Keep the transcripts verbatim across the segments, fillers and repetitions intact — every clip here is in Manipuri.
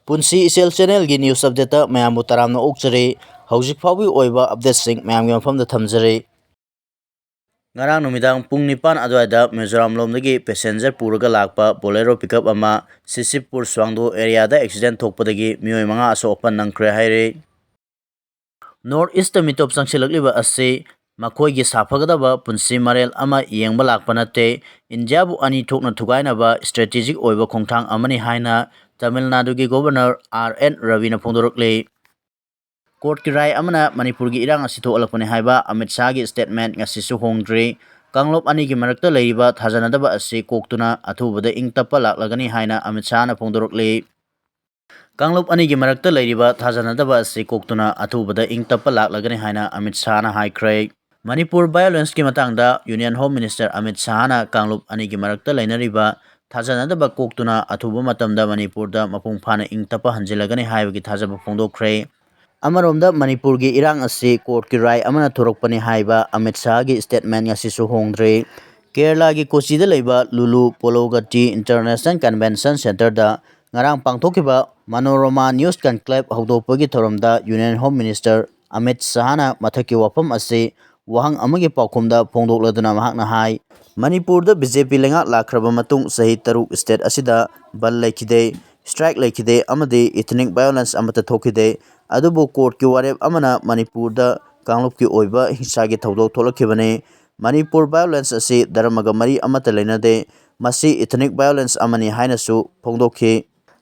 ꯄꯨꯟꯁꯤ ꯏꯆꯦꯜ channelꯒꯤ news updateꯇ ꯃꯌꯥꯝꯕꯨ ꯇꯔꯥꯝꯅ ꯑꯣꯛꯆꯔꯤ꯫ ꯍꯧꯖꯤꯛ ꯐꯥꯎꯕꯒꯤ ꯑꯣꯏꯕ updateꯁꯤꯡ ꯃꯌꯥꯝꯒꯤ ꯃꯐꯝꯗ ꯊꯝꯖꯔꯤ꯫ ꯉꯔꯥꯡ ꯅꯨꯃꯤꯗꯥꯡ ꯄꯨꯡ ꯅꯤꯄꯥꯟ ꯑꯗꯨꯋꯥꯏꯗ ꯃꯤꯖꯣꯔꯥꯝ ꯂꯣꯝꯗꯒꯤ passenger ꯄꯨꯔꯒ ꯂꯥꯛꯄ Bolero pickup ꯑꯃ ꯁꯤꯁꯤꯄꯨꯔ ꯁ꯭ꯋꯥꯡꯗꯣ areaꯗ accident ꯊꯣꯛꯄꯗꯒꯤ ꯃꯤꯑꯣꯏ ꯃꯉꯥ ꯑꯁꯣꯛ ꯑꯄꯟ ꯅꯪꯈ꯭ꯔꯦ ꯍꯥꯏꯔꯤ꯫ North Eastꯇ ꯃꯤꯇꯣꯞ ꯆꯪꯁꯤꯜꯂꯛꯂꯤꯕ ꯑꯁꯤ ꯃꯈꯣꯏꯒꯤ ꯁꯥꯐꯒꯗꯕ ꯄꯨꯟꯁꯤ ꯃꯔꯦꯜ ꯑꯃ ꯌꯦꯡꯕ ꯂꯥꯛꯄ ꯅꯠꯇꯦ, ꯏꯟꯗꯤꯌꯥꯕꯨ ꯑꯅꯤ ꯊꯣꯛꯅ ꯊꯨꯒꯥꯏꯅꯕ strategic ꯑꯣꯏꯕ ꯈꯣꯡꯊꯥꯡ ꯑꯃꯅꯤ ꯍꯥꯏꯅ ꯇꯥꯃꯤꯜ ꯅꯥꯗꯨꯒꯤ Governor ꯑꯥꯔ ꯑꯦꯟ ꯔꯕꯤꯅ ꯐꯣꯡꯗꯣꯔꯛꯂꯤ꯫ Courtꯀꯤ ꯔꯥꯏ ꯑꯃꯅ ꯃꯅꯤꯄꯨꯔꯒꯤ ꯏꯔꯥꯡ ꯑꯁꯤ ꯊꯣꯛꯍꯜꯂꯛꯄꯅꯤ ꯍꯥꯏꯕ ꯑꯃꯤꯠ ꯁꯥꯍꯒꯤ statement ꯉꯁꯤꯁꯨ ꯍꯣꯡꯗ꯭ꯔꯤ꯫ ꯀꯥꯡꯂꯨꯞ ꯑꯅꯤꯒꯤ ꯃꯔꯛꯇ ꯂꯩꯔꯤꯕ ꯊꯥꯖꯅꯗꯕ ꯑꯁꯤ ꯀꯣꯛꯇꯨꯅ ꯑꯊꯨꯕꯗ ꯏꯪ ꯇꯞꯄ ꯂꯥꯛꯂꯒꯅꯤ ꯍꯥꯏꯅ ꯑꯃꯤꯠ ꯁꯥꯍꯅ ꯐꯣꯡꯗꯣꯔꯛꯂꯤ꯫ ꯀꯥꯡꯂꯨꯞ ꯑꯅꯤꯒꯤ ꯃꯔꯛꯇ ꯂꯩꯔꯤꯕ ꯊꯥꯖꯅꯗꯕ ꯑꯁꯤ ꯀꯣꯛꯇꯨꯅ ꯑꯊꯨꯕꯗ ꯏꯪ ꯇꯞꯄ ꯂꯥꯛꯂꯒꯅꯤ ꯍꯥꯏꯅ ꯑꯃꯤꯠ ꯁꯥꯍꯅ ꯍꯥꯏꯈ꯭ꯔꯦ꯫ ꯃꯅꯤꯄꯨꯔ violenceꯀꯤ ꯃꯇꯥꯡꯗ Union Home Minister ꯑꯃꯤꯠ ꯁꯥꯍꯅ ꯀꯥꯡꯂꯨꯞ ꯑꯅꯤꯒꯤ ꯃꯔꯛꯇ ꯂꯩꯅꯔꯤꯕ ꯊꯥꯖꯅꯗꯕ ꯀꯣꯛꯇꯨꯅ ꯑꯊꯨꯕ ꯃꯇꯝꯗ ꯃꯅꯤꯄꯨꯔꯗ ꯃꯄꯨꯡ ꯐꯥꯅ ꯏꯪ ꯇꯞꯄ ꯍꯟꯖꯤꯜꯂꯒꯅꯤ ꯍꯥꯏꯕꯒꯤ ꯊꯥꯖꯕ ꯐꯣꯡꯗꯣꯛꯈ꯭ꯔꯦ꯫ ꯑꯃꯔꯣꯝꯗ ꯃꯅꯤꯄꯨꯔꯒꯤ ꯏꯔꯥꯡ ꯑꯁꯤ courtꯀꯤ ꯔꯥꯏ ꯑꯃꯅ ꯊꯣꯔꯛꯄꯅꯤ ꯍꯥꯏꯕ ꯑꯃꯤꯠ ꯁꯥꯍꯒꯤ statement ꯉꯁꯤꯁꯨ ꯍꯣꯡꯗ꯭ꯔꯤ꯫ ꯀꯦꯔꯂꯥꯒꯤ ꯀꯣꯆꯤꯗ ꯂꯩꯕ ꯂꯨꯂꯨ ꯄꯣꯂꯣꯒꯇꯤ International Convention Centreꯗ ꯉꯔꯥꯡ ꯄꯥꯡꯊꯣꯛꯈꯤꯕ Manorama News Conclave ꯍꯧꯗꯣꯛꯄꯒꯤ ꯊꯧꯔꯝꯗ Union Home Minister ꯑꯃꯤꯠ ꯁꯥꯍꯅ ꯃꯊꯛꯀꯤ ꯋꯥꯐꯝ ꯑꯁꯤ ꯋꯥꯍꯪ ꯑꯃꯒꯤ ꯄꯥꯎꯈꯨꯝꯗ ꯐꯣꯡꯗꯣꯛꯂꯗꯨꯅ ꯃꯍꯥꯛꯅ ꯍꯥꯏ, ꯃꯅꯤꯄꯨꯔꯗ BJP ꯂꯩꯉꯥꯛ ꯂꯥꯛꯈ꯭ꯔꯕ ꯃꯇꯨꯡ ꯆꯍꯤ ꯇꯔꯨꯛ state ꯑꯁꯤꯗ ꯕꯟ ꯂꯩꯈꯤꯗꯦ, strike ꯂꯩꯈꯤꯗꯦ ꯑꯃꯗꯤ ethnic violence ꯑꯃꯠꯇ ꯊꯣꯛꯈꯤꯗꯦ꯫ ꯑꯗꯨꯕꯨ courtꯀꯤ ꯋꯥꯔꯦꯞ ꯑꯃꯅ ꯃꯅꯤꯄꯨꯔꯗ ꯀꯥꯡꯂꯨꯞꯀꯤ ꯑꯣꯏꯕ ꯍꯤꯡꯁꯥꯒꯤ ꯊꯧꯗꯣꯛ ꯊꯣꯛꯂꯛꯈꯤꯕꯅꯤ꯫ ꯃꯅꯤꯄꯨꯔ violence ꯑꯁꯤ ꯙꯔꯃꯒ ꯃꯔꯤ ꯑꯃꯠꯇ ꯂꯩꯅꯗꯦ꯫ ꯃꯁꯤ ethnic violence ꯑꯃꯅꯤ ꯍꯥꯏꯅꯁꯨ ꯐꯣꯡꯗꯣꯛꯈꯤ꯫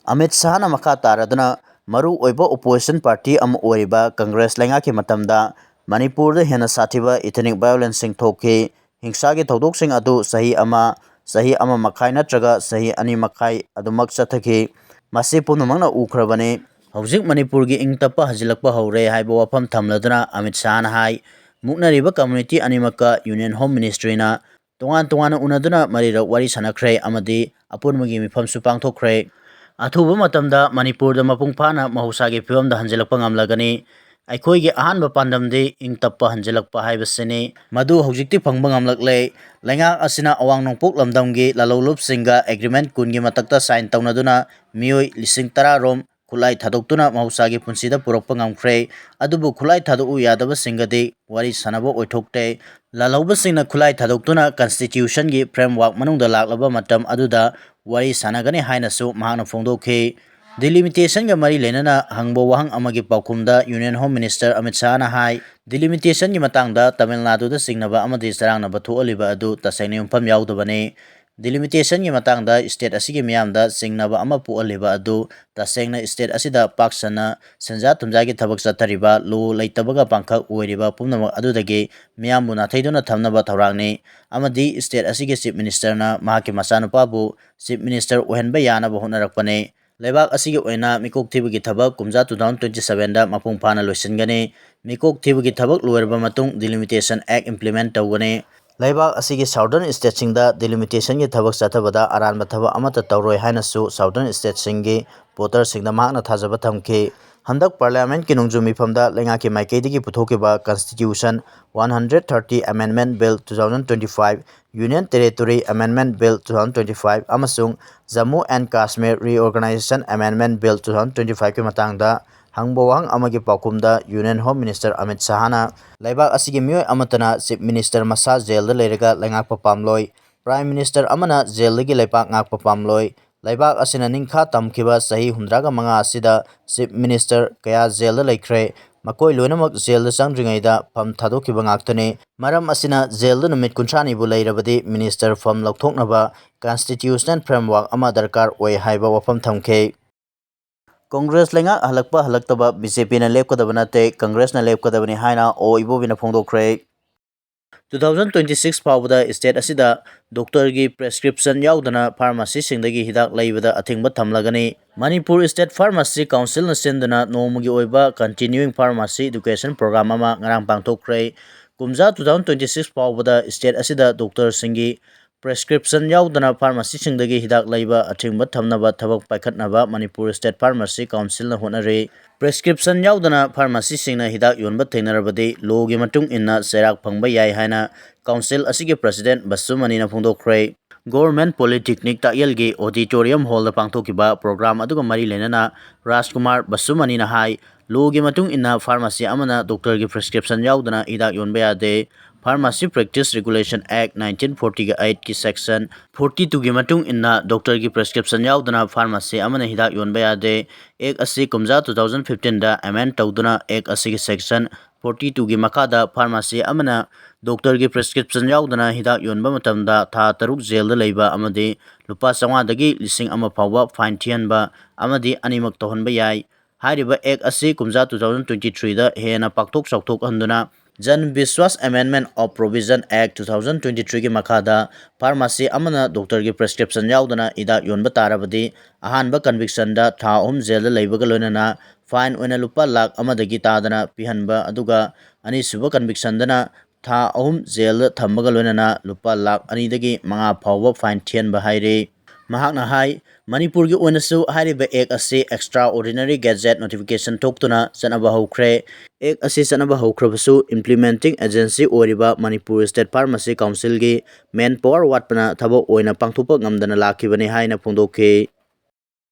ꯑꯃꯤꯠ ꯁꯥꯍꯅ ꯃꯈꯥ ꯇꯥꯔꯗꯨꯅ ꯃꯔꯨ ꯑꯣꯏꯕ opposition party ꯑꯃ ꯑꯣꯏꯔꯤꯕ Congress ꯂꯩꯉꯥꯛꯀꯤ ꯃꯇꯝꯗ ꯃꯅꯤꯄꯨꯔꯗ ꯍꯦꯟꯅ ꯁꯥꯊꯤꯕ ethnic violenceꯁꯤꯡ ꯊꯣꯛꯈꯤ꯫ ꯍꯤꯡꯁꯥꯒꯤ ꯊꯧꯗꯣꯛꯁꯤꯡ ꯑꯗꯨ ꯆꯍꯤ ꯑꯃ, ꯆꯍꯤ ꯑꯃ ꯃꯈꯥꯏ ꯅꯠꯇ꯭ꯔꯒ ꯆꯍꯤ ꯑꯅꯤ ꯃꯈꯥꯏ ꯑꯗꯨꯃꯛ ꯆꯠꯊꯈꯤ꯫ ꯃꯁꯤ ꯄꯨꯝꯅꯃꯛꯅ ꯎꯈ꯭ꯔꯕꯅꯤ꯫ ꯍꯧꯖꯤꯛ ꯃꯅꯤꯄꯨꯔꯒꯤ ꯏꯪ ꯇꯞꯄ ꯍꯟꯖꯤꯜꯂꯛꯄ ꯍꯧꯔꯦ ꯍꯥꯏꯕ ꯋꯥꯐꯝ ꯊꯝꯂꯗꯨꯅ ꯑꯃꯤꯠ ꯁꯥꯍꯅ ꯍꯥꯏ, ꯃꯨꯛꯅꯔꯤꯕ community ꯑꯅꯤꯃꯛꯀ Union Home Ministryꯅ ꯇꯣꯉꯥꯟ ꯇꯣꯉꯥꯟꯅ ꯎꯅꯗꯨꯅ ꯃꯔꯤꯔꯛ ꯋꯥꯔꯤ ꯁꯥꯟꯅꯈ꯭ꯔꯦ ꯑꯃꯗꯤ ꯑꯄꯨꯟꯕꯒꯤ ꯃꯤꯐꯝꯁꯨ ꯄꯥꯡꯊꯣꯛꯈ꯭ꯔꯦ꯫ ꯑꯊꯨꯕ ꯃꯇꯝꯗ ꯃꯅꯤꯄꯨꯔꯗ ꯃꯄꯨꯡ ꯐꯥꯅ ꯃꯍꯧꯁꯥꯒꯤ ꯐꯤꯕꯝꯗ ꯍꯟꯖꯤꯜꯂꯛꯄ ꯉꯝꯂꯒꯅꯤ꯫ ꯑꯩꯈꯣꯏꯒꯤ ꯑꯍꯥꯟꯕ ꯄꯥꯟꯗꯝꯗꯤ ꯏꯪ ꯇꯞꯄ ꯍꯟꯖꯤꯜꯂꯛꯄ ꯍꯥꯏꯕꯁꯤꯅꯤ꯫ ꯃꯗꯨ ꯍꯧꯖꯤꯛꯇꯤ ꯐꯪꯕ ꯉꯝꯂꯛꯂꯦ꯫ ꯂꯩꯉꯥꯛ ꯑꯁꯤꯅ ꯑꯋꯥꯡ ꯅꯣꯡꯄꯣꯛ ꯂꯝꯗꯝꯒꯤ ꯂꯂꯣꯟꯂꯨꯞꯁꯤꯡꯒ agreement ꯀꯨꯟꯒꯤ ꯃꯊꯛꯇ sign ꯇꯧꯅꯗꯨꯅ ꯃꯤꯑꯣꯏ ꯂꯤꯁꯤꯡ ꯇꯔꯥ ꯔꯣꯝ ꯈꯨꯠꯂꯥꯏ ꯊꯥꯗꯣꯛꯇꯨꯅ ꯃꯍꯧꯁꯥꯒꯤ ꯄꯨꯟꯁꯤꯗ ꯄꯨꯔꯛꯄ ꯉꯝꯈ꯭ꯔꯦ꯫ ꯑꯗꯨꯕꯨ ꯈꯨꯠꯂꯥꯏ ꯊꯥꯗꯣꯛꯎ ꯌꯥꯗꯕꯁꯤꯡꯒꯗꯤ ꯋꯥꯔꯤ ꯁꯥꯟꯅꯕ ꯑꯣꯏꯊꯣꯛꯇꯦ꯫ ꯂꯥꯜꯍꯧꯕꯁꯤꯡꯅ ꯈꯨꯠꯂꯥꯏ ꯊꯥꯗꯣꯛꯇꯨꯅ Constitution ꯒꯤ framework ꯃꯅꯨꯡꯗ ꯂꯥꯛꯂꯕ ꯃꯇꯝ ꯑꯗꯨꯗ ꯋꯥꯔꯤ ꯁꯥꯟꯅꯒꯅꯤ ꯍꯥꯏꯅꯁꯨ ꯃꯍꯥꯛꯅ ꯐꯣꯡꯗꯣꯛꯈꯤ꯫ Delimitation ꯒ ꯃꯔꯤ ꯂꯩꯅꯅ ꯍꯪꯕ ꯋꯥꯍꯪ ꯑꯃꯒꯤ ꯄꯥꯎꯈꯨꯝꯗ Union Home Minister ꯑꯃꯤꯠ ꯁꯥꯍꯅ ꯍꯥꯏ, Delimitation ꯒꯤ ꯃꯇꯥꯡꯗ ꯇꯥꯃꯤꯜ ꯅꯥꯗꯨꯗ ꯆꯤꯡꯅꯕ ꯑꯃꯗꯤ ꯆꯔꯥꯡꯅꯕ ꯊꯣꯛꯍꯜꯂꯤꯕ ꯑꯗꯨ ꯇꯁꯦꯡꯅ ꯌꯨꯝꯐꯝ ꯌꯥꯎꯗꯕꯅꯤ꯫ Delimitation ꯒꯤ ꯃꯇꯥꯡꯗ state ꯑꯁꯤꯒꯤ ꯃꯤꯌꯥꯝꯗ ꯆꯤꯡꯅꯕ ꯑꯃ ꯄꯣꯛꯍꯜꯂꯤꯕ ꯑꯗꯨ ꯇꯁꯦꯡꯅ state ꯑꯁꯤꯗ ꯄꯥꯛ ꯁꯟꯅ ꯁꯦꯟꯖꯥ ꯊꯨꯝꯖꯥꯒꯤ ꯊꯕꯛ ꯆꯠꯊꯔꯤꯕ, law ꯂꯩꯇꯕꯒ ꯄꯥꯡꯈꯛ ꯑꯣꯏꯔꯤꯕ ꯄꯨꯝꯅꯃꯛ ꯑꯗꯨꯗꯒꯤ ꯃꯤꯌꯥꯝꯕꯨ ꯅꯥꯊꯩꯗꯨꯅ ꯊꯝꯅꯕ ꯊꯧꯔꯥꯡꯅꯤ ꯑꯃꯗꯤ state ꯑꯁꯤꯒꯤ Chief Minister ꯅ ꯃꯍꯥꯛꯀꯤ ꯃꯆꯥꯅꯨꯄꯥꯕꯨ Chief Minister ꯑꯣꯏꯍꯟꯕ ꯌꯥꯅꯕ ꯍꯣꯠꯅꯔꯛꯄꯅꯤ꯫ ꯂꯩꯕꯥꯛ ꯑꯁꯤꯒꯤ ꯑꯣꯏꯅ ꯃꯤꯀꯣꯛ ꯊꯤꯕꯒꯤ ꯊꯕꯛ ꯀꯨꯝꯖꯥ two thousand twenty seven ꯗ ꯃꯄꯨꯡ ꯐꯥꯅ ꯂꯣꯏꯁꯤꯟꯒꯅꯤ꯫ ꯃꯤꯀꯣꯛ ꯊꯤꯕꯒꯤ ꯊꯕꯛ ꯂꯣꯏꯔꯕ ꯃꯇꯨꯡ Delimitation Act implement ꯇꯧꯒꯅꯤ꯫ ꯂꯩꯕꯥꯛ ꯑꯁꯤꯒꯤ southern state ꯁꯤꯡꯗ delimitation ꯒꯤ ꯊꯕꯛ ꯆꯠꯊꯕꯗ ꯑꯔꯥꯟꯕ ꯊꯕꯛ ꯑꯃꯠꯇ ꯇꯧꯔꯣꯏ ꯍꯥꯏꯅꯁꯨ southern state ꯁꯤꯡꯒꯤ voter ꯁꯤꯡꯗ ꯃꯍꯥꯛꯅ ꯊꯥꯖꯕ ꯊꯝꯈꯤ꯫ ꯍꯟꯗꯛ Parliament ꯀꯤ ꯅꯣꯡꯖꯨ ꯃꯤꯐꯝꯗ ꯂꯩꯉꯥꯛꯀꯤ ꯃꯥꯏꯀꯩꯗꯒꯤ ꯄꯨꯊꯣꯛꯈꯤꯕ Constitution one hundred thirty Amendment Bill two thousand twenty five, Union Territory Amendment Bill two thousand twenty five ꯑꯃꯁꯨꯡ Jammu and Kashmir Reorganization Amendment Bill two thousand twenty five ꯀꯤ ꯃꯇꯥꯡꯗ ꯍꯪꯕ ꯋꯥꯍꯪ ꯑꯃꯒꯤ ꯄꯥꯎꯈꯨꯝꯗ Union Home Minister ꯑꯃꯤꯠ ꯁꯥꯍꯅ ꯂꯩꯕꯥꯛ ꯑꯁꯤꯒꯤ ꯃꯤꯑꯣꯏ ꯑꯃꯠꯇꯅ Chief Minister ꯃꯁꯥ ꯖꯦꯜꯗ ꯂꯩꯔꯒ ꯂꯩꯉꯥꯛꯄ ꯄꯥꯝꯂꯣꯏ, Prime Minister ꯑꯃꯅ ꯖꯦꯜꯗꯒꯤ ꯂꯩꯕꯥꯛ ꯉꯥꯛꯄ ꯄꯥꯝꯂꯣꯏ, ꯂꯩꯕꯥꯛ ꯑꯁꯤꯅ ꯅꯤꯡꯈꯥ ꯇꯝꯈꯤꯕ ꯆꯍꯤ ꯍꯨꯝꯗ꯭ꯔꯥꯒ ꯃꯉꯥ ꯑꯁꯤꯗ Chief Minister ꯀꯌꯥ ꯖꯦꯜꯗ ꯂꯩꯈ꯭ꯔꯦ꯫ ꯃꯈꯣꯏ ꯂꯣꯏꯅꯃꯛ ꯖꯦꯜꯗ ꯆꯪꯗ꯭ꯔꯤꯉꯩꯗ ꯐꯝ ꯊꯥꯗꯣꯛꯈꯤꯕ ꯉꯥꯛꯇꯅꯤ꯫ ꯃꯔꯝ ꯑꯁꯤꯅ ꯖꯦꯜꯗ ꯅꯨꯃꯤꯠ ꯀꯨꯟꯊ꯭ꯔꯥꯅꯤꯕꯨ ꯂꯩꯔꯕꯗꯤ Minister ꯐꯝ ꯂꯧꯊꯣꯛꯅꯕ constitutional framework ꯑꯃ ꯗꯔꯀꯥꯔ ꯑꯣꯏ ꯍꯥꯏꯕ ꯋꯥꯐꯝ ꯊꯝꯈꯤ꯫ ꯀꯪꯒ꯭ꯔꯦꯁ ꯂꯩꯉꯥꯛ ꯍꯜꯂꯛꯄ ꯍꯜꯂꯛꯇꯕ BJP ꯅ ꯂꯦꯞꯀꯗꯕ ꯅꯠꯇꯦ, ꯀꯪꯒ꯭ꯔꯦꯁꯅ ꯂꯦꯞꯀꯗꯕꯅꯤ ꯍꯥꯏꯅ ꯑꯣ ꯏꯕꯣꯕꯤꯅ ꯐꯣꯡꯗꯣꯛꯈ꯭ꯔꯦ꯫ Two thousand twenty six ꯐꯥꯎꯕꯗ state ꯑꯁꯤꯗ doctor ꯒꯤ prescription ꯌꯥꯎꯗꯅ pharmacy ꯁꯤꯡꯗꯒꯤ ꯍꯤꯗꯥꯛ ꯂꯩꯕꯗ ꯑꯊꯤꯡꯕ ꯊꯝꯂꯒꯅꯤ꯫ ꯃꯅꯤꯄꯨꯔ State Pharmacy Council ꯅ ꯁꯤꯟꯗꯨꯅ ꯅꯣꯡꯃꯒꯤ ꯑꯣꯏꯕ continuing pharmacy education program ꯑꯃ ꯉꯔꯥꯡ ꯄꯥꯡꯊꯣꯛꯈ꯭ꯔꯦ꯫ ꯀꯨꯝꯖꯥ two thousand twenty six ꯐꯥꯎꯕꯗ state ꯑꯁꯤꯗ doctor ꯁꯤꯡꯒꯤ prescription ꯌꯥꯎꯗꯅ pharmacy ꯁꯤꯡꯗꯒꯤ ꯍꯤꯗꯥꯛ ꯂꯩꯕ ꯑꯊꯤꯡꯕ ꯊꯝꯅꯕ ꯊꯕꯛ ꯄꯥꯏꯈꯠꯅꯕ ꯃꯅꯤꯄꯨꯔ State Pharmacy Council ꯅ ꯍꯣꯠꯅꯔꯤ꯫ Prescription ꯌꯥꯎꯗꯅ pharmacy ꯁꯤꯡꯅ ꯍꯤꯗꯥꯛ ꯌꯣꯟꯕ ꯊꯦꯡꯅꯔꯕꯗꯤ law ꯒꯤ ꯃꯇꯨꯡ ꯏꯟꯅ ꯆꯩꯔꯥꯛ ꯐꯪꯕ ꯌꯥꯏ ꯍꯥꯏꯅ council ꯑꯁꯤꯒꯤ president ꯕꯁꯨꯃꯅꯤꯅ ꯐꯣꯡꯗꯣꯛꯈ꯭ꯔꯦ꯫ Government Polytechnic ꯇꯥꯛꯌꯦꯜꯒꯤ auditorium hallꯗ ꯄꯥꯡꯊꯣꯛꯈꯤꯕ program ꯑꯗꯨꯒ ꯃꯔꯤ ꯂꯩꯅꯅ ꯔꯥꯖꯀꯨꯃꯥꯔ ꯕꯁꯨꯃꯅꯤꯅ ꯍꯥꯏ, lawꯒꯤ ꯃꯇꯨꯡ ꯏꯟꯅ pharmacy ꯑꯃꯅ doctorꯒꯤ prescription ꯌꯥꯎꯗꯅ ꯍꯤꯗꯥꯛ ꯌꯣꯟꯕ ꯌꯥꯗꯦ꯫ Pharmacy Practice Regulation Act nineteen forty eightꯀꯤ section forty twoꯒꯤ ꯃꯇꯨꯡ ꯏꯟꯅ doctorꯒꯤ prescription ꯌꯥꯎꯗꯅ pharmacy ꯑꯃꯅ ꯍꯤꯗꯥꯛ ꯌꯣꯟꯕ ꯌꯥꯗꯦ꯫ Act ꯑꯁꯤ ꯀꯨꯝꯖꯥ two thousand fifteenꯗ amend ꯇꯧꯗꯨꯅ Act ꯑꯁꯤꯒꯤ section forty twoꯒꯤ ꯃꯈꯥꯗ pharmacy ꯑꯃꯅ doctorꯒꯤ prescription ꯌꯥꯎꯗꯅ ꯍꯤꯗꯥꯛ ꯌꯣꯟꯕ ꯃꯇꯝꯗ ꯊꯥ ꯇꯔꯨꯛ jailꯗ ꯂꯩꯕ ꯑꯃꯗꯤ ꯂꯨꯄꯥ ꯆꯥꯝꯃꯉꯥꯗꯒꯤ ꯂꯤꯁꯤꯡ ꯑꯃ ꯐꯥꯎꯕ fine ꯊꯤꯍꯟꯕ ꯑꯃꯗꯤ ꯑꯅꯤꯃꯛ ꯇꯧꯍꯟꯕ ꯌꯥꯏ꯫ ꯍꯥꯏꯔꯤꯕ Act ꯑꯁꯤ ꯀꯨꯝꯖꯥ two thousand twenty threeꯗ ꯍꯦꯟꯅ ꯄꯥꯛꯊꯣꯛ ꯆꯥꯎꯊꯣꯛꯍꯟꯗꯨꯅ Jan Vishwas Amendment of Provision Act two thousand twenty threeꯒꯤ ꯃꯈꯥꯗ pharmacy ꯑꯃꯅ doctorꯒꯤ prescription ꯌꯥꯎꯗꯅ ꯍꯤꯗꯥꯛ ꯌꯣꯟꯕ ꯇꯥꯔꯕꯗꯤ ꯑꯍꯥꯟꯕ convictionꯗ ꯊꯥ ꯑꯍꯨꯝ jailꯗ ꯂꯩꯕꯒ ꯂꯣꯏꯅꯅ fine ꯑꯣꯏꯅ ꯂꯨꯄꯥ ꯂꯥꯈ ꯑꯃꯗꯒꯤ ꯇꯥꯗꯅ ꯄꯤꯍꯟꯕ, ꯑꯗꯨꯒ ꯑꯅꯤꯁꯨꯕ convictionꯗꯅ ꯊꯥ ꯑꯍꯨꯝ jailꯗ ꯊꯝꯕꯒ ꯂꯣꯏꯅꯅ ꯂꯨꯄꯥ ꯂꯥꯈ ꯑꯅꯤꯗꯒꯤ ꯃꯉꯥ ꯐꯥꯎꯕ fine ꯊꯤꯍꯟꯕ ꯍꯥꯏꯔꯤ꯫ ꯃꯍꯥꯛꯅ ꯍꯥꯏ, ꯃꯅꯤꯄꯨꯔꯒꯤ ꯑꯣꯏꯅꯁꯨ ꯍꯥꯏꯔꯤꯕ Act ꯑꯁꯤ extraordinary gazette notification ꯊꯣꯛꯇꯨꯅ ꯆꯠꯅꯕ ꯍꯧꯈ꯭ꯔꯦ꯫ Act ꯑꯁꯤ ꯆꯠꯅꯕ ꯍꯧꯈ꯭ꯔꯕꯁꯨ implementing agency ꯑꯣꯏꯔꯤꯕ ꯃꯅꯤꯄꯨꯔ State Pharmacy Councilꯒꯤ manpower ꯋꯥꯠꯄꯅ ꯊꯕꯛ ꯑꯣꯏꯅ ꯄꯥꯡꯊꯣꯛꯄ ꯉꯝꯗꯅ ꯂꯥꯛꯈꯤꯕꯅꯤ ꯍꯥꯏꯅ ꯐꯣꯡꯗꯣꯛꯈꯤ꯫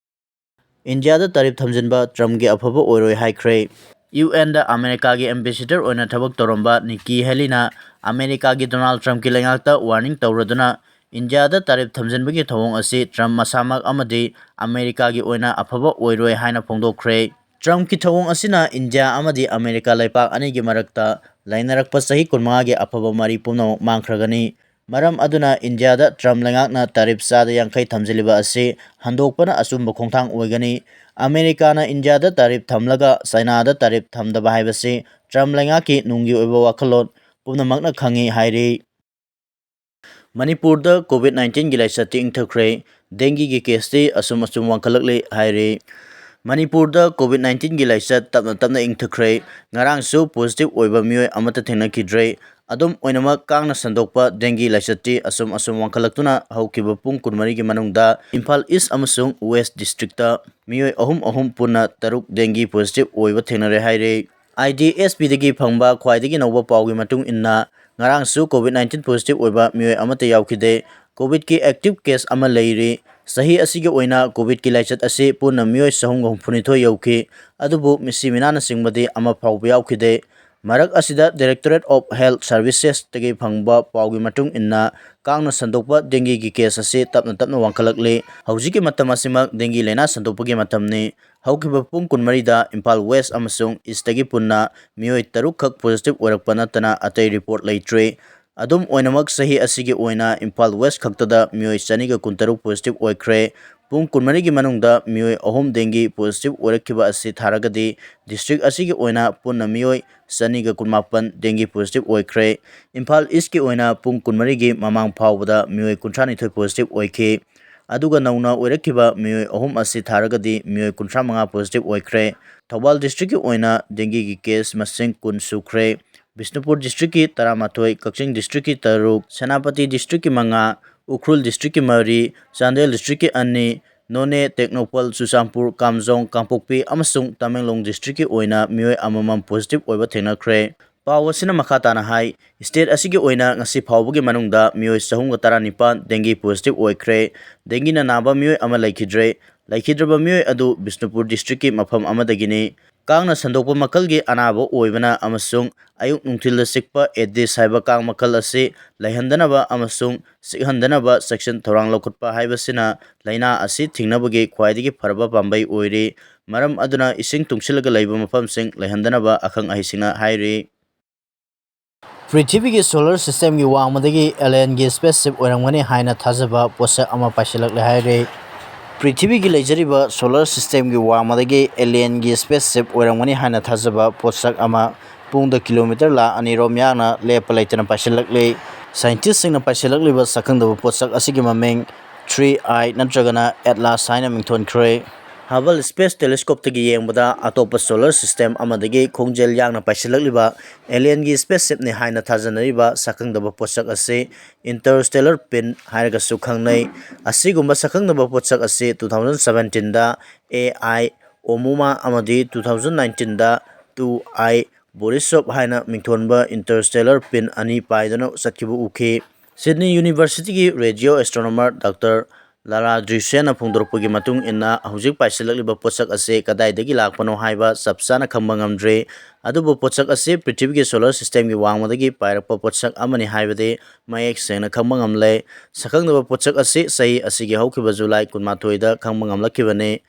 ꯏꯟꯗꯤꯌꯥꯗ tariff ꯊꯝꯖꯤꯟꯕ ꯇ꯭ꯔꯝꯞꯀꯤ ꯑꯐꯕ ꯑꯣꯏꯔꯣꯏ ꯍꯥꯏꯈ꯭ꯔꯦ꯫ UNꯗ ꯑꯃꯦꯔꯤꯀꯥꯒꯤ ambassador ꯑꯣꯏꯅ ꯊꯕꯛ ꯇꯧꯔꯝꯕ ꯅꯤꯛꯀꯤ ꯍꯦꯂꯤꯅ ꯑꯃꯦꯔꯤꯀꯥꯒꯤ ꯗꯣꯅꯥꯜꯗ ꯇ꯭ꯔꯝꯞꯀꯤ ꯂꯩꯉꯥꯛꯇ warning ꯇꯧꯔꯗꯨꯅ ꯏꯟꯗꯤꯌꯥꯗ tariff ꯊꯝꯖꯤꯟꯕꯒꯤ ꯊꯧꯑꯣꯡ ꯑꯁꯤ ꯇ꯭ꯔꯝꯞ ꯃꯁꯥꯃꯛ ꯑꯃꯗꯤ ꯑꯃꯦꯔꯤꯀꯥꯒꯤ ꯑꯣꯏꯅ ꯑꯐꯕ ꯑꯣꯏꯔꯣꯏ ꯍꯥꯏꯅ ꯐꯣꯡꯗꯣꯛꯈ꯭ꯔꯦ꯫ ꯇ꯭ꯔꯝꯞꯀꯤ ꯊꯧꯑꯣꯡ ꯑꯁꯤꯅ ꯏꯟꯗꯤꯌꯥ ꯑꯃꯗꯤ ꯑꯃꯦꯔꯤꯀꯥ ꯂꯩꯄꯥꯛ ꯑꯅꯤꯒꯤ ꯃꯔꯛꯇ ꯂꯩꯅꯔꯛꯄ ꯆꯍꯤ ꯀꯨꯟꯃꯉꯥꯒꯤ ꯑꯐꯕ ꯃꯔꯤ ꯄꯨꯝꯅꯃꯛ ꯃꯥꯡꯈ꯭ꯔꯒꯅꯤ꯫ ꯃꯔꯝ ꯑꯗꯨꯅ ꯏꯟꯗꯤꯌꯥꯗ ꯇ꯭ꯔꯝꯞ ꯂꯩꯉꯥꯛꯅ tariff ꯆꯥꯗ ꯌꯥꯡꯈꯩ ꯊꯝꯖꯤꯜꯂꯤꯕ ꯑꯁꯤ ꯍꯟꯗꯣꯛꯄꯅ ꯑꯆꯨꯝꯕ ꯈꯣꯡꯊꯥꯡ ꯑꯣꯏꯒꯅꯤ꯫ ꯑꯃꯦꯔꯤꯀꯥꯅ ꯏꯟꯗꯤꯌꯥꯗ tariff ꯊꯝꯂꯒ ꯆꯥꯏꯅꯥꯗ tariff ꯊꯝꯗꯕ ꯍꯥꯏꯕꯁꯤ ꯇ꯭ꯔꯝꯞ ꯂꯩꯉꯥꯛꯀꯤ ꯅꯨꯡꯒꯤ ꯑꯣꯏꯕ ꯋꯥꯈꯜꯂꯣꯟ ꯄꯨꯝꯅꯃꯛꯅ ꯈꯪꯏ ꯍꯥꯏꯔꯤ꯫ ꯃꯅꯤꯄꯨꯔꯗ COVID nineteenꯒꯤ ꯂꯥꯏꯆꯠꯇꯤ ꯏꯪꯊꯈ꯭ꯔꯦ, dengueꯒꯤ caseꯇꯤ ꯑꯁꯨꯝ ꯑꯁꯨꯝ ꯋꯥꯡꯈꯠꯂꯛꯂꯤ ꯍꯥꯏꯔꯤ꯫ ꯃꯅꯤꯄꯨꯔꯗ COVID nineteenꯒꯤ ꯂꯥꯏꯆꯠ ꯇꯞꯅ ꯇꯞꯅ ꯏꯪꯊꯈ꯭ꯔꯦ꯫ ꯉꯔꯥꯡꯁꯨ positive ꯑꯣꯏꯕ ꯃꯤꯑꯣꯏ ꯑꯃꯠꯇ ꯊꯦꯡꯅꯈꯤꯗ꯭ꯔꯦ꯫ ꯑꯗꯨꯝ ꯑꯣꯏꯅꯃꯛ, ꯀꯥꯡꯅ ꯁꯟꯗꯣꯛꯄ dengue ꯂꯥꯏꯆꯠꯇꯤ ꯑꯁꯨꯝ ꯑꯁꯨꯝ ꯋꯥꯡꯈꯠꯂꯛꯇꯨꯅ ꯍꯧꯈꯤꯕ ꯄꯨꯡ ꯀꯨꯟꯃꯔꯤꯒꯤ ꯃꯅꯨꯡꯗ ꯏꯝꯐꯥꯜ East ꯑꯃꯁꯨꯡ West districtꯇ ꯃꯤꯑꯣꯏ ꯑꯍꯨꯝ ꯑꯍꯨꯝ ꯄꯨꯟꯅ ꯇꯔꯨꯛ dengue positive ꯑꯣꯏꯕ ꯊꯦꯡꯅꯔꯦ ꯍꯥꯏꯔꯦ꯫ IDSPꯗꯒꯤ ꯐꯪꯕ ꯈ꯭ꯋꯥꯏꯗꯒꯤ ꯅꯧꯕ ꯄꯥꯎꯒꯤ ꯃꯇꯨꯡ ꯏꯟꯅ, ꯉꯔꯥꯡꯁꯨ COVID nineteen positive ꯑꯣꯏꯕ ꯃꯤꯑꯣꯏ ꯑꯃꯠꯇ ꯌꯥꯎꯈꯤꯗꯦ꯫ COVIDꯀꯤ active case ꯑꯃ ꯂꯩꯔꯤ꯫ ꯆꯍꯤ ꯑꯁꯤꯒꯤ ꯑꯣꯏꯅ COVIDꯀꯤ ꯂꯥꯏꯆꯠ ꯑꯁꯤ ꯄꯨꯟꯅ ꯃꯤꯑꯣꯏ ꯆꯍꯨꯝꯒ ꯍꯨꯝꯐꯨꯅꯤꯊꯣꯏ ꯌꯧꯈꯤ꯫ ꯑꯗꯨꯕꯨ ꯃꯤꯁꯤ ꯃꯤꯅꯥꯅꯆꯤꯡꯕꯗꯤ ꯑꯃ ꯐꯥꯎꯕ ꯌꯥꯎꯈꯤꯗꯦ꯫ ꯃꯔꯛ ꯑꯁꯤꯗ Directorate of Health Servicesꯇꯒꯤ ꯐꯪꯕ ꯄꯥꯎꯒꯤ ꯃꯇꯨꯡ ꯏꯟꯅ, ꯀꯥꯡꯅ ꯁꯟꯗꯣꯛꯄ dengueꯒꯤ case ꯑꯁꯤ ꯇꯞꯅ ꯇꯞꯅ ꯋꯥꯡꯈꯠꯂꯛꯂꯤ꯫ ꯍꯧꯖꯤꯛꯀꯤ ꯃꯇꯝ ꯑꯁꯤꯃꯛ dengue ꯂꯥꯏꯅꯥ ꯁꯟꯗꯣꯛꯄꯒꯤ ꯃꯇꯝꯅꯤ꯫ ꯍꯧꯈꯤꯕ ꯄꯨꯡ ꯀꯨꯟꯃꯔꯤꯗ ꯏꯝꯐꯥꯜ West ꯑꯃꯁꯨꯡ Eastꯇꯒꯤ ꯄꯨꯟꯅ ꯃꯤꯑꯣꯏ ꯇꯔꯨꯛ ꯈꯛ positive ꯑꯣꯏꯔꯛꯄ ꯅꯠꯇꯅ ꯑꯇꯩ report ꯂꯩꯇ꯭ꯔꯤ꯫ ꯑꯗꯨꯝ ꯑꯣꯏꯅꯃꯛ, ꯆꯍꯤ ꯑꯁꯤꯒꯤ ꯑꯣꯏꯅ ꯏꯝꯐꯥꯜ West ꯈꯛꯇꯗ ꯃꯤꯑꯣꯏ ꯆꯅꯤꯒ ꯀꯨꯟꯇꯔꯨꯛ positive ꯑꯣꯏꯈ꯭ꯔꯦ꯫ ꯄꯨꯡ ꯀꯨꯟꯃꯔꯤꯒꯤ ꯃꯅꯨꯡꯗ ꯃꯤꯑꯣꯏ ꯑꯍꯨꯝ dengue positive ꯑꯣꯏꯔꯛꯈꯤꯕ ꯑꯁꯤ ꯊꯥꯔꯒꯗꯤ, district ꯑꯁꯤꯒꯤ ꯑꯣꯏꯅ ꯄꯨꯟꯅ ꯃꯤꯑꯣꯏ ꯆꯅꯤꯒ ꯀꯨꯟꯃꯥꯄꯟ dengue positive ꯑꯣꯏꯈ꯭ꯔꯦ꯫ ꯏꯝꯐꯥꯜ Eastꯀꯤ ꯑꯣꯏꯅ ꯄꯨꯡ ꯀꯨꯟꯃꯔꯤꯒꯤ ꯃꯃꯥꯡ ꯐꯥꯎꯕꯗ ꯃꯤꯑꯣꯏ ꯀꯨꯟꯊ꯭ꯔꯥꯅꯤꯊꯣꯏ positive ꯑꯣꯏꯈꯤ꯫ ꯑꯗꯨꯒ ꯅꯧꯅ ꯑꯣꯏꯔꯛꯈꯤꯕ ꯃꯤꯑꯣꯏ ꯑꯍꯨꯝ ꯑꯁꯤ ꯊꯥꯔꯒꯗꯤ ꯃꯤꯑꯣꯏ ꯀꯨꯟꯊ꯭ꯔꯥ ꯃꯉꯥ positive ꯑꯣꯏꯈ꯭ꯔꯦ꯫ ꯊꯧꯕꯥꯜ districtꯀꯤ ꯑꯣꯏꯅ dengueꯒꯤ case ꯃꯁꯤꯡ ꯀꯨꯟ ꯁꯨꯈ꯭ꯔꯦ꯫ ꯕꯤꯁꯅꯨꯄꯨꯔ districtꯀꯤ ꯇꯔꯥꯃꯥꯊꯣꯏ, ꯀꯛꯆꯤꯡ districtꯀꯤ ꯇꯔꯨꯛ, ꯁꯦꯅꯥꯄꯇꯤ districtꯀꯤ ꯃꯉꯥ, ꯎꯈ꯭ꯔꯨꯜ districtꯀꯤ ꯃꯔꯤ, ꯆꯥꯟꯗꯦꯜ districtꯀꯤ ꯑꯅꯤ, ꯅꯣꯅꯦ, ꯇꯦꯡꯅꯧꯄꯜ, ꯆꯨꯔꯆꯥꯟꯄꯨꯔ, ꯀꯥꯝꯖꯣꯡ, ꯀꯥꯡꯄꯣꯛꯄꯤ ꯑꯃꯁꯨꯡ ꯇꯃꯦꯡꯂꯣꯡ districtꯀꯤ ꯑꯣꯏꯅ ꯃꯤꯑꯣꯏ ꯑꯃꯃꯝ positive ꯑꯣꯏꯕ ꯊꯦꯡꯅꯈ꯭ꯔꯦ꯫ ꯄꯥꯎ ꯑꯁꯤꯅ ꯃꯈꯥ ꯇꯥꯅ ꯍꯥꯏ, state ꯑꯁꯤꯒꯤ ꯑꯣꯏꯅ ꯉꯁꯤ ꯐꯥꯎꯕꯒꯤ ꯃꯅꯨꯡꯗ ꯃꯤꯑꯣꯏ ꯆꯍꯨꯝꯒ ꯇꯔꯥꯅꯤꯄꯥꯟ dengue positive ꯑꯣꯏꯈ꯭ꯔꯦ꯫ Dengueꯅ ꯅꯥꯕ ꯃꯤꯑꯣꯏ ꯑꯃ ꯂꯩꯈꯤꯗ꯭ꯔꯦ꯫ ꯂꯩꯈꯤꯗ꯭ꯔꯕ ꯃꯤꯑꯣꯏ ꯑꯗꯨ ꯕꯤꯁꯅꯨꯄꯨꯔ districtꯀꯤ ꯃꯐꯝ ꯑꯃꯗꯒꯤꯅꯤ꯫ ꯀꯥꯡꯅ ꯁꯟꯗꯣꯛꯄ ꯃꯈꯜꯒꯤ ꯑꯅꯥꯕ ꯑꯣꯏꯕꯅ ꯑꯃꯁꯨꯡ ꯑꯌꯨꯛ ꯅꯨꯡꯊꯤꯜꯗ ꯆꯤꯛꯄ Aedes ꯍꯥꯏꯕ ꯀꯥꯡ ꯃꯈꯜ ꯑꯁꯤ ꯂꯩꯍꯟꯗꯅꯕ ꯑꯃꯁꯨꯡ ꯆꯤꯛꯍꯟꯗꯅꯕ ꯆꯦꯛꯁꯤꯟ ꯊꯧꯔꯥꯡ ꯂꯧꯈꯠꯄ ꯍꯥꯏꯕꯁꯤꯅ ꯂꯥꯏꯅꯥ ꯑꯁꯤ ꯊꯤꯡꯅꯕꯒꯤ ꯈ꯭ꯋꯥꯏꯗꯒꯤ ꯐꯔꯕ ꯄꯥꯝꯕꯩ ꯑꯣꯏꯔꯤ꯫ ꯃꯔꯝ ꯑꯗꯨꯅ ꯏꯁꯤꯡ ꯇꯨꯡꯁꯤꯜꯂꯒ ꯂꯩꯕ ꯃꯐꯝꯁꯤꯡ ꯂꯩꯍꯟꯗꯅꯕ ꯑꯈꯪ ꯑꯍꯩꯁꯤꯡꯅ ꯍꯥꯏꯔꯤ꯫ ꯄ꯭ꯔꯤꯊꯤꯕꯤꯒꯤ solar systemꯒꯤ ꯋꯥꯡꯃꯗꯒꯤ alienꯒꯤ spaceship ꯑꯣꯏꯔꯝꯒꯅꯤ ꯍꯥꯏꯅ ꯊꯥꯖꯕ ꯄꯣꯠꯁꯛ ꯑꯃ ꯄꯥꯏꯁꯤꯜꯂꯛꯂꯦ ꯍꯥꯏꯔꯦ꯫ ꯄ꯭ꯔꯤꯊꯤꯕꯤꯒꯤ ꯂꯩꯖꯔꯤꯕ solar systemꯒꯤ ꯋꯥꯡꯃꯗꯒꯤ alienꯒꯤ spaceship ꯑꯣꯏꯔꯝꯒꯅꯤ ꯍꯥꯏꯅ ꯊꯥꯖꯕ ꯄꯣꯠꯁꯛ ꯑꯃ ꯄꯨꯡꯗ kilometre ꯂꯥꯈ ꯑꯅꯤꯔꯣꯝ ꯌꯥꯡꯅ ꯂꯦꯞꯄ ꯂꯩꯇꯅ ꯄꯥꯏꯁꯤꯜꯂꯛꯂꯤ꯫ Scientistꯁꯤꯡꯅ ꯄꯥꯏꯁꯤꯜꯂꯛꯂꯤꯕ ꯁꯛꯈꯪꯗꯕ ꯄꯣꯠꯁꯛ ꯑꯁꯤꯒꯤ ꯃꯃꯤꯡ Three Eye ꯅꯠꯇ꯭ꯔꯒꯅ Atlas ꯍꯥꯏꯅ ꯃꯤꯡꯊꯣꯟꯈ꯭ꯔꯦ꯫ Hubble Space Telescopeꯇꯒꯤ ꯌꯦꯡꯕꯗ ꯑꯇꯣꯞꯄ solar system ꯑꯃꯗꯒꯤ ꯈꯣꯡꯖꯦꯜ ꯌꯥꯡꯅ ꯄꯥꯏꯁꯤꯜꯂꯛꯂꯤꯕ alienꯒꯤ spaceshipꯅꯤ ꯍꯥꯏꯅ ꯊꯥꯖꯅꯔꯤꯕ ꯁꯛꯈꯪꯗꯕ ꯄꯣꯠꯁꯛ ꯑꯁꯤ interstellar pin ꯍꯥꯏꯔꯒꯁꯨ ꯈꯪꯅꯩ꯫ ꯑꯁꯤꯒꯨꯝꯕ ꯁꯛꯈꯪꯗꯕ ꯄꯣꯠꯁꯛ ꯑꯁꯤ two thousand seventeenꯗ A I Oumuamua ꯑꯃꯗꯤ two thousand nineteenꯗ Two Eye Borisov ꯍꯥꯏꯅ ꯃꯤꯡꯊꯣꯟꯕ interstellar ꯄꯤꯟ ꯑꯅꯤ ꯄꯥꯏꯗꯨꯅ ꯆꯠꯈꯤꯕ ꯎꯈꯤ꯫ ꯁꯤꯗꯅꯤ ꯌꯨꯅꯤꯚꯔꯁꯤꯇꯤꯒꯤ ꯔꯦꯗꯤꯑꯣ ꯑꯦꯁꯇ꯭ꯔꯣꯅꯣꯃꯔ ꯗꯥꯛꯇꯔ ꯂꯥꯔꯥ ꯗ꯭ꯔꯤꯁꯦꯟꯅ ꯐꯣꯡꯗꯣꯔꯛꯄꯒꯤ ꯃꯇꯨꯡ ꯏꯟꯅ, ꯍꯧꯖꯤꯛ ꯄꯥꯏꯁꯤꯜꯂꯛꯂꯤꯕ ꯄꯣꯠꯁꯛ ꯑꯁꯤ ꯀꯗꯥꯏꯗꯒꯤ ꯂꯥꯛꯄꯅꯣ ꯍꯥꯏꯕ ꯆꯞ ꯆꯥꯅ ꯈꯪꯕ ꯉꯝꯗ꯭ꯔꯤ꯫ ꯑꯗꯨꯕꯨ ꯄꯣꯠꯁꯛ ꯑꯁꯤ ꯄ꯭ꯔꯤꯊꯤꯕꯤꯒꯤ solar systemꯒꯤ ꯋꯥꯡꯃꯗꯒꯤ ꯄꯥꯏꯔꯛꯄ ꯄꯣꯠꯁꯛ ꯑꯃꯅꯤ ꯍꯥꯏꯕꯗꯤ ꯃꯌꯦꯛ ꯁꯦꯡꯅ ꯈꯪꯕ ꯉꯝꯂꯦ꯫ ꯁꯛꯈꯪꯗꯕ ꯄꯣꯠꯁꯛ ꯑꯁꯤ ꯆꯍꯤ ꯑꯁꯤꯒꯤ ꯍꯧꯈꯤꯕ ꯖꯨꯂꯥꯏ ꯀꯨꯟꯃꯥꯊꯣꯏꯗ ꯈꯪꯕ ꯉꯝꯂꯛꯈꯤꯕꯅꯤ꯫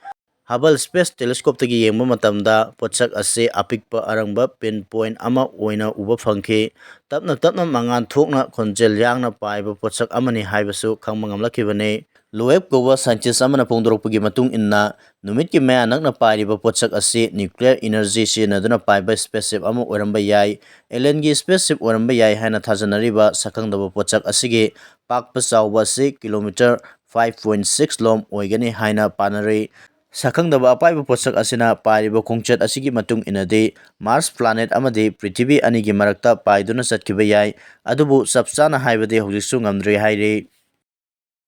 Hubble Space Telescopeꯇꯒꯤ ꯌꯦꯡꯕ ꯃꯇꯝꯗ ꯄꯣꯠꯁꯛ ꯑꯁꯤ ꯑꯄꯤꯛꯄ ꯑꯔꯪꯕ ꯄꯤꯟ ꯄꯣꯏꯟ ꯑꯃ ꯑꯣꯏꯅ ꯎꯕ ꯐꯪꯈꯤ꯫ ꯇꯞꯅ ꯇꯞꯅ ꯃꯉꯥꯜ ꯊꯣꯛꯅ ꯈꯣꯟꯖꯦꯜ ꯌꯥꯡꯅ ꯄꯥꯏꯕ ꯄꯣꯠꯁꯛ ꯑꯃꯅꯤ ꯍꯥꯏꯕꯁꯨ ꯈꯪꯕ ꯉꯝꯂꯛꯈꯤꯕꯅꯤ꯫ ꯂꯣꯑꯦꯕ ꯀꯧꯕ scientist ꯑꯃꯅ ꯐꯣꯡꯗꯣꯔꯛꯄꯒꯤ ꯃꯇꯨꯡ ꯏꯟꯅ, ꯅꯨꯃꯤꯠꯀꯤ ꯃꯌꯥ ꯅꯛꯅ ꯄꯥꯏꯔꯤꯕ ꯄꯣꯠꯁꯛ ꯑꯁꯤ nuclear energy ꯁꯤꯖꯤꯟꯅꯗꯨꯅ ꯄꯥꯏꯕ spaceship ꯑꯃ ꯑꯣꯏꯔꯝꯕ ꯌꯥꯏ꯫ Alienꯒꯤ spaceship ꯑꯣꯏꯔꯝꯕ ꯌꯥꯏ ꯍꯥꯏꯅ ꯊꯥꯖꯅꯔꯤꯕ ꯁꯛꯈꯪꯗꯕ ꯄꯣꯠꯁꯛ ꯑꯁꯤꯒꯤ ꯄꯥꯛꯄ ꯆꯥꯎꯕ ꯑꯁꯤ kilometre five point six ꯂꯣꯝ ꯑꯣꯏꯒꯅꯤ ꯍꯥꯏꯅ ꯄꯥꯅꯔꯤ꯫ ꯁꯛꯈꯪꯗꯕ ꯑꯄꯥꯏꯕ ꯄꯣꯠꯁꯛ ꯑꯁꯤꯅ ꯄꯥꯏꯔꯤꯕ ꯈꯣꯡꯆꯠ ꯑꯁꯤꯒꯤ ꯃꯇꯨꯡ ꯏꯟꯅꯗꯤ, Mars planet ꯑꯃꯗꯤ ꯄ꯭ꯔꯤꯊꯤꯕꯤ ꯑꯅꯤꯒꯤ ꯃꯔꯛꯇ ꯄꯥꯏꯗꯨꯅ ꯆꯠꯈꯤꯕ ꯌꯥꯏ, ꯑꯗꯨꯕꯨ ꯆꯞ ꯆꯥꯅ ꯍꯥꯏꯕꯗꯤ ꯍꯧꯖꯤꯛꯁꯨ ꯉꯝꯗ꯭ꯔꯤ ꯍꯥꯏꯔꯤ꯫